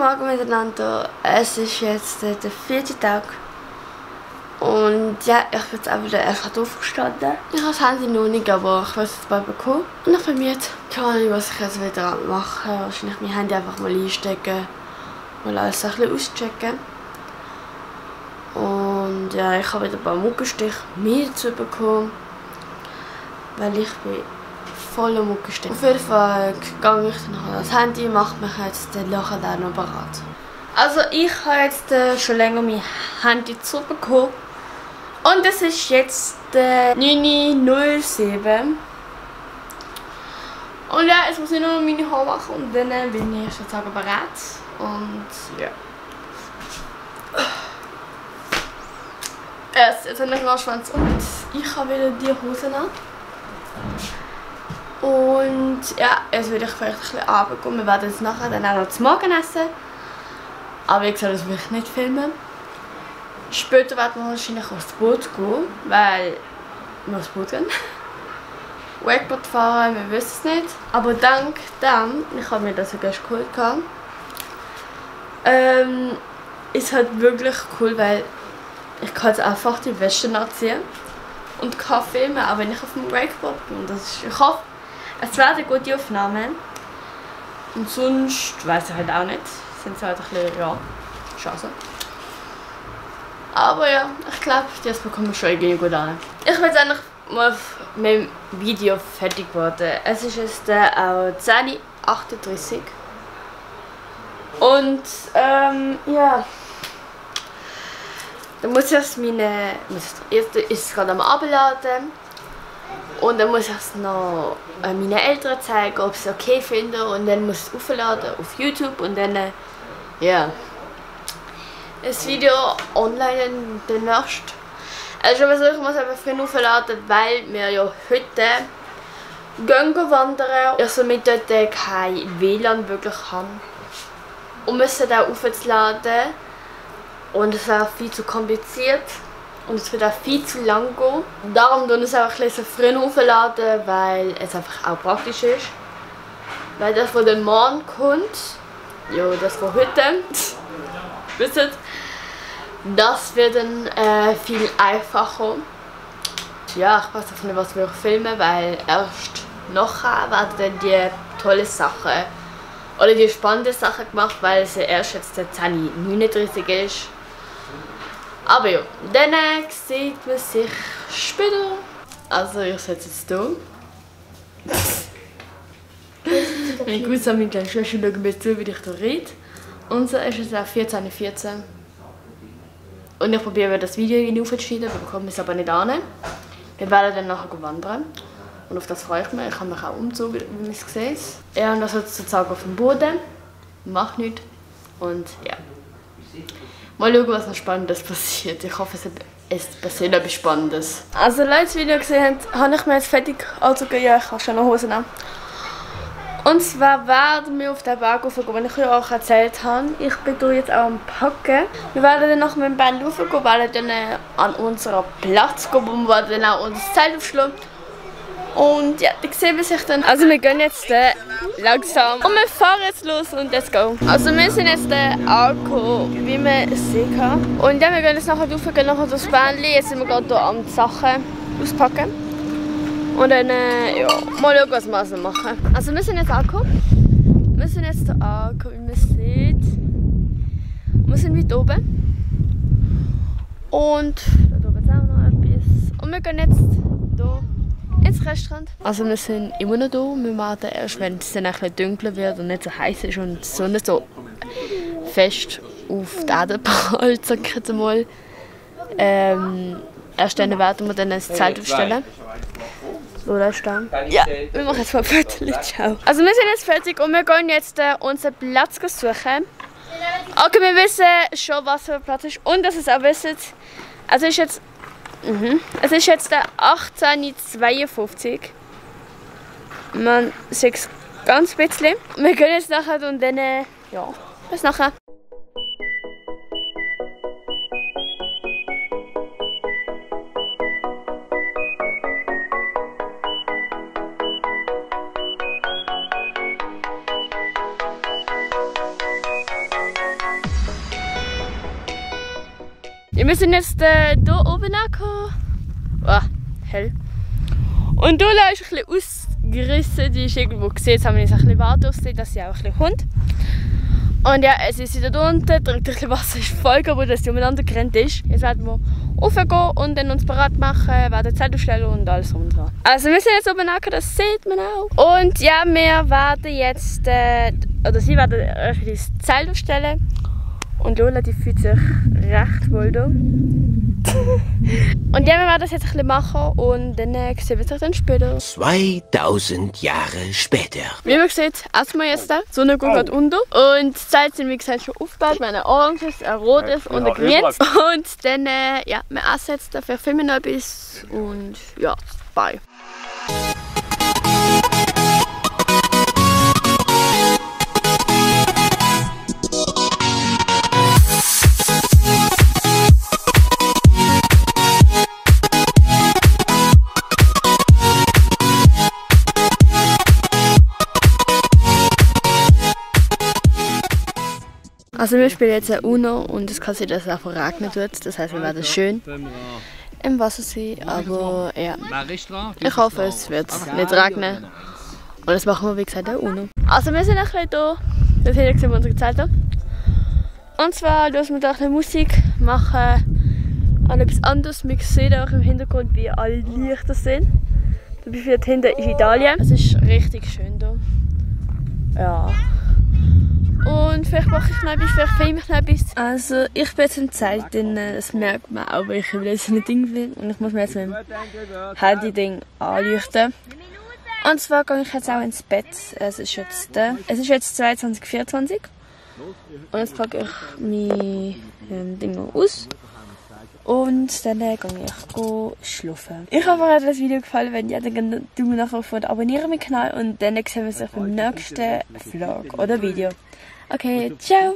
Morgen miteinander. Es ist jetzt der 4. Tag. Und ja, ich bin jetzt auch wieder erst gerade aufgestanden. Ich habe das Handy noch nicht, aber ich weiß es bald bekommen. Und ich bin müde. Keine Ahnung, was ich jetzt wieder mache. Wahrscheinlich mein Handy einfach mal einstecken. Mal alles ein bisschen auschecken. Und ja, ich habe wieder ein paar Mückenstiche mehr dazu bekommen. Weil ich bin voller Mückenstiche. Auf jeden Fall gehe ich dann das Handy, mache mich jetzt den Lachen auch noch bereit. Also ich habe jetzt schon länger mein Handy zurückbekommen. Und es ist jetzt 9:07 Uhr. Und ja, jetzt muss ich nur noch meine Haare machen und dann bin ich sozusagen bereit. Und ja. Jetzt habe ich einen Schwanz und ich habe wieder die Hosen an. Und ja, jetzt will ich vielleicht ein bisschen runtergehen. Wir werden jetzt nachher dann auch noch zum Morgen essen. Aber ich soll das wirklich nicht filmen. Später werden wir wahrscheinlich aufs Boot gehen, weil wir aufs Boot gehen. Wakeboard fahren, wir wissen es nicht. Aber dank dem, ich habe mir das sogar geholt, ist halt wirklich cool, weil ich kann jetzt einfach die Wäsche anziehen und kann filmen, auch wenn ich auf dem Wakeboard bin. Das ist, ich hoffe, es werden gute Aufnahmen. Und sonst weiß ich halt auch nicht. Sind halt ein bisschen, ja, schade. Aber ja, ich glaube, das bekomme ich schon irgendwie gut an. Ich will jetzt eigentlich mal auf meinem Video fertig geworden. Es ist jetzt auch 10:38 Uhr. Und ja, dann muss ich erst jetzt ist es gerade am Abladen. Und dann muss ich es noch meinen Eltern zeigen, ob sie es okay finden. Und dann muss ich es aufladen auf YouTube und dann, ja, das Video online demnächst. Also ich muss einfach früh aufladen, weil wir ja heute gehen wandern. Ich somit dort kein WLAN wirklich haben. Und müssen da aufzuladen. Und es wäre viel zu kompliziert. Und es wird auch viel zu lang gehen. Darum tun wir es auch ein bisschen früh aufladen, weil es einfach auch praktisch ist. Weil das, was dann morgen kommt, ja, das von heute, wisst ihr, das wird dann viel einfacher. Ja, ich weiß auch nicht, was wir filmen, weil erst nachher werden dann die tollen Sachen oder die spannenden Sachen gemacht, weil es ja erst jetzt 10:39 Uhr ist. Aber ja, dann sieht man sich später. Also ich sitze jetzt hier. Meine Grüße an meine kleine Schwester, schauen mir zu, wie ich hier rede. Und so ist es auch 14:14 Uhr. Und ich probiere das Video hinaufzuschneiden, wir bekommen es aber nicht an. Wir werden dann nachher wandern. Und auf das freue ich mich. Ich kann mich auch umziehen, wie man es sieht. Ja, und das sozusagen auf dem Boden. Macht nichts. Und ja. Mal schauen, was noch Spannendes passiert. Ich hoffe, es passiert etwas Spannendes. Also Leute, das Video gesehen habt, habe ich mir jetzt fertig angezogen. Ja, ich habe schon noch Hosen an. Und zwar werden wir auf den Berg raufgehen, den ich euch auch erzählt habe. Ich bin hier jetzt auch am Packen. Wir werden dann nach mit dem Band raufgehen, werden dann an unseren Platz gehen, wo wir dann auch unser Zelt aufschlagen. Und ja, da sehen wir sich dann. Also wir gehen jetzt langsam und wir fahren jetzt los und let's go. Also wir sind jetzt angekommen, wie man es sehen kann. Und ja, wir gehen jetzt nachher rauf, gehen nachher durchs Bändchen. Jetzt sind wir gerade hier am Sachen auspacken. Und dann, ja, mal schauen, was wir also machen. Also wir sind jetzt angekommen. Wir sind jetzt hier angekommen, wie man sieht. Und wir sind weit oben. Und da oben ist auch noch etwas. Und wir gehen jetzt hier ins Restaurant. Also wir sind immer noch da. Wir warten erst, wenn es dann ein bisschen dunkler wird und nicht so heiß ist und die Sonne so fest auf die Erde prallt, sag ich jetzt mal. Erst dann werden wir dann ein Zelt aufstellen. So, da stehen. Ja, wir machen jetzt mal ein Foto. Ciao. Also wir sind jetzt fertig und wir gehen jetzt unseren Platz suchen. Okay, wir wissen schon, was für ein Platz ist und dass es auch wisst, es ist jetzt 18:52 Uhr. Man sieht es ganz ein bisschen. Wir gehen jetzt nachher und dann, ja, bis nachher. Wir sind jetzt hier oben angekommen. Oh, hell. Und Lola ist ein bisschen ausgerissen, die ist irgendwo gesehen. Jetzt haben wir uns ein bisschen warten auf sie, dass sie auch ein bisschen kommt. Und ja, es ist wieder da unten, trinkt ein bisschen Wasser, ist voll kaputt, dass sie umeinander gerannt ist. Jetzt werden wir raufgehen und dann uns bereit machen, werden Zelt aufstellen und alles drum und dran. Also wir sind jetzt oben angekommen, das sieht man auch. Und ja, wir werden jetzt, oder sie werden das Zelt aufstellen. Und Lola, die fühlt sich recht wohl da. Und ja, wir werden das jetzt ein bisschen machen und dann sehen wir uns dann später. 2000 Jahre später. Wie man sieht, essen wir jetzt da. Die Sonne geht gerade unter. Und die Zeit sind wie gesagt schon aufgebaut. Wir haben ein oranges, ein rotes und ein grünes. Und dann, ja, wir essen jetzt dafür 5 Minuten bis und ja, bye. Also wir spielen jetzt ein Uno und es kann sein, dass es einfach regnen tut. Das heisst, wir werden schön im Wasser sein, aber ja. Ich hoffe, es wird nicht regnen. Und das machen wir wie gesagt ein Uno. Also wir sind ein bisschen hier. Das hier sehen wir unsere Zelte. Und zwar hören wir da eine Musik, machen etwas anderes. Wir sehen auch im Hintergrund, wie alle Lichter sind. Da hinten ist Italien. Es ist richtig schön hier. Ja. Und vielleicht mache ich noch etwas, vielleicht filme ich noch etwas. Also ich bin jetzt in Zeit drin, das merkt man auch, weil ich über das Ding will. Und ich muss mir jetzt mit dem Handy-Ding anleuchten. Und zwar gehe ich jetzt auch ins Bett. Es ist jetzt 22:24. Und jetzt packe ich mein Ding noch aus. Und dann gehe ich schlafen. Ich hoffe, euch hat das Video gefallen. Wenn ja, dann Daumen nach oben und abonnieren meinen Kanal. Und dann sehen wir uns beim nächsten Vlog oder Video. Okay, ciao!